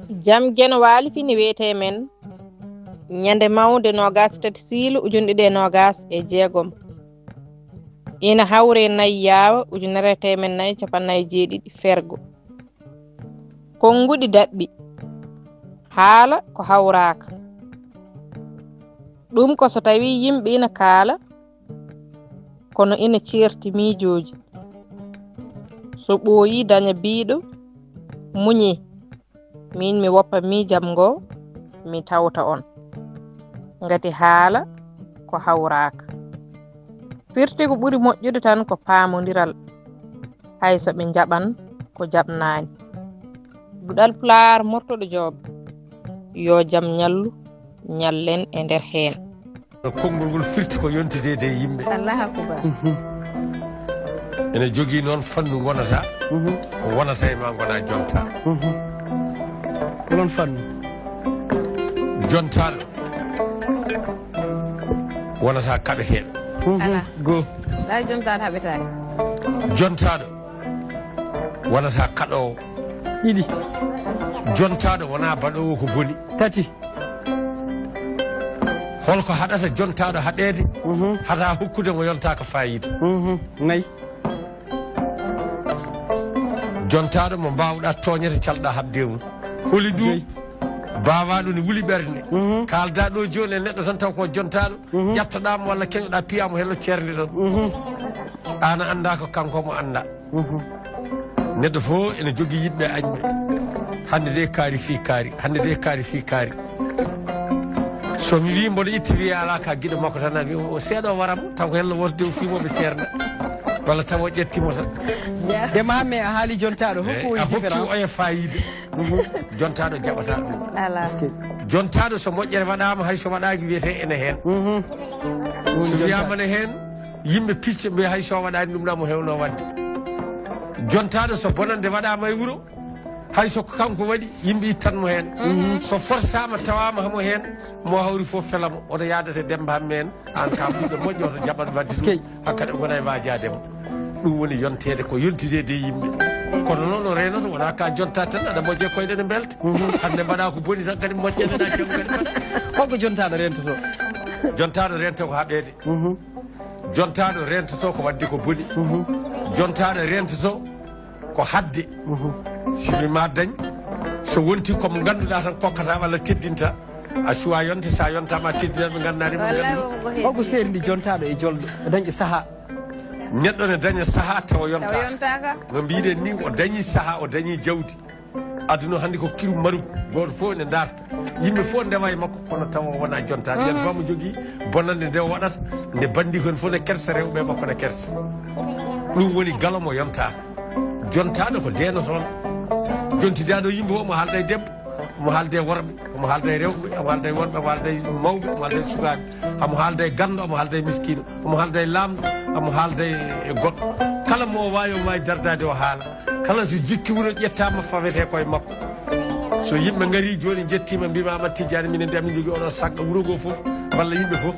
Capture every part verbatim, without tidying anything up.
Jam Geno Waali fini wiyetee men ñande mawnde noogaas e tati siilu ujunɗe ɗiɗi e noogaas e jeegom. Ina hawre nayi yaawa ujunere e teemen nayi capanɗe nayi e jeeɗiɗi fergo. Konnguɗi daɓɓi. Haala ko hawraaka. Ɗum ko so tawii yimɓe ina kaala, kono ina ceerti miijooji. So ɓooyii daña biiɗo, muñee. Miin mi woppa miijam ngo, mi tawta on. Ngati haala ko hawraaka. Firti ko ɓuri moƴƴude tan ko paamondiral, hay so ɓe njaɓan ko jaɓnaani. Duɗal Pulaar mortoɗo joob, yo jam ñallu, ñallen e nder heen. Konngol ngol firti ko yontude e yimɓe. Allahu akbar. Ene jogii noon fannu ngonata, ko wonata e ma ngona jonta. Ko noon fannu. Jontaaɗo wonata kaɓeteeɗo. Ala. Go. Ɗa jontaɗo haɓetaaki. Jontaaɗo wonata kaɗoowo. Ɗiɗi. Jontaaɗo wona baɗoowo ko boni. Tati. Holko haɗata jontaaɗo haɗeede, hata hokkude mo yontaaka faayiida. Nayi. Jontaaɗo mo mbaawɗa tooñete calɗa haɓde mum. Holi ɗum? Baawaaɗo ne wuli ɓernde. Kaalda ɗo jooni e neɗɗo tan taw ko jontaaɗo. Ƴattoɗa mo walla keñoɗa piya mo hello ceernde ɗon. Aan a annda ko kanko mo annda. Neɗɗo fof ene jogii yiɗɓe añɓe. Hannde de kaari fii kaari, hannde de kaari fii kaari. So mi wii mboɗo itti wiye alaa ka giɗo makko tan, a wii o seeɗa o wara mo, taw ko hello wonde o fii mo ɓe ceerna. Walla taw o ƴetti mo tan. Dema me a haali jontaaɗo, hokku Eyi, oye a hokki différence. Oye fayida. Jontaaɗo jaɓata ɗum. Ala. Jontaaɗo so moƴƴere waɗaama hay so waɗaaki wiyetee ene heen. So wiyaama ne heen, yimɓe picca mbiya hay so waɗaani ɗum ɗam o hewno waɗde. Jontaaɗo so bonande waɗaama e wuro, hay so ko kanko waɗi yimɓe ittan mo heen. So forsaama tawaama hamo heen, mo hawri fof fela mo. Oto yaadata Demmba Hamme en, aan kam ɓiɗɗo moƴƴo oto jaɓan waɗde ɗum. Hakkadi o gona e waajaade mo. Ɗum woni yonteede ko yontideede e yimɓe. Kono noon o reenoto wona ka jonta tan aɗa moƴƴe koyɗe ne mbelta. Hannde mbaɗa ko boni tan kadi moƴƴaneɗa jam kadi mbaɗa. Holko jontaaɗo rentoto? Jontaaɗo rento ko haɓeede. Jontaaɗo rentoto ko waɗde ko boni. Jontaaɗo rentoto ko haɗde. Simi ma dañ so wonti komo ngannduɗa tan kokkata walla teddinta. A suwa yonte sa yontama teddinat ɓe nganndaani mo nganndu. Holko seerndi jontaaɗo e jolɗo dañɗo sahaa? Neɗɗo ne daña sahaa tawa yontaaka. Yontaka. No mbiɗen ni o dañi sahaa o dañi jawdi. Aduna hannde ko kiru marut gooto fof ene darta. Yimɓe fof ndewa e makko kono tawa o wona jonta. Ɓen fof mo jogii bonande nde o waɗata nde bandi kon fof ne kersa rewɓe makko ne kersa. Ɗum woni galo mo yontaaka. Jontaɗo ko denotoɗo. Jontidaɗo yimɓe fof mo haalda e debbo, mo haalda e worɓe, mo haalda e rewɓe, mo haalda e worɓe, mo haalda e mawɓe, mo haalda e sukaaɓe, amo haalda e ganndo, amo haalda e miskiino, amo haalda e laamɗo, amo haalda e goɗɗo. Kala mo o waawi, omo waawi dardaade o haala. Kala so jikki wuro ƴettaama fawetee koye makko. So yimɓe ngarii jooni njettiima mbiimaa Amat Tijjaani minen de amin njogii oɗo sagga wuro ngoo fof walla yimɓe fof.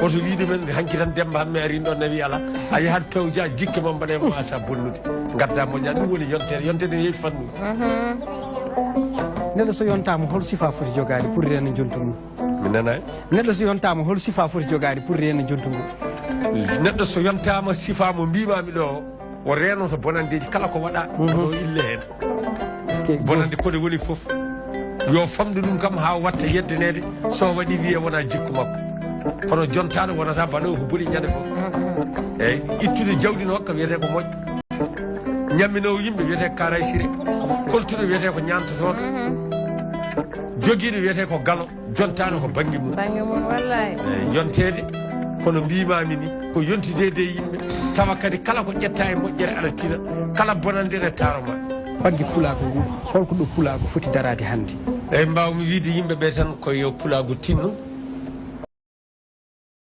Oto wii ɗumen hanki tan Demmba Hammee arii ɗoon nawi alaa. A yahat pewjaa jikke ma mbaɗee mo waasaa bonnude. Ngaddaa moƴƴaa ɗum woni yonteede, yonteede ne yeewi fannuuji. Neɗɗo so yontaama hol sifaa foti jogaade pour reena jonta mum? Mi nanaani. Neɗɗo so yontaama hol sifaa foti jogaade pour reena jonta mum? Neɗɗo so yontaama sifaa mo mbiimaami ɗoo o reenoto bonandeeji kala ko waɗa oto ille heen. Bonande kode woni fof yo famɗu ɗum kam haa watta yeddaneede so waɗi wiye wona jikku makko. Kono jontaɗo wonata baɗowo ko boni ñande fof. Eyyi ittude jawdi no hokka wiyete ko moƴƴo. Ñamminowo yimɓe wiyete karay sire. Koltuɗo wiyete ko ñantotoɗo. Jogiiɗo wiyete ko galo. Jontaɗo ko bannge mum. Bannge mum wallahi. Eyyi yonteede kono mbimami ni ko yontideede e yimɓe tawa kadi kala ko ƴetta e moƴƴere aɗa tina kala bonande ne taroma. Bannge pulaagu ngu holko ɗo pulaagu foti daraade hannde? Eyyi mbawmi wiide yimɓe ɓe tan ko yo pulaagu tinno.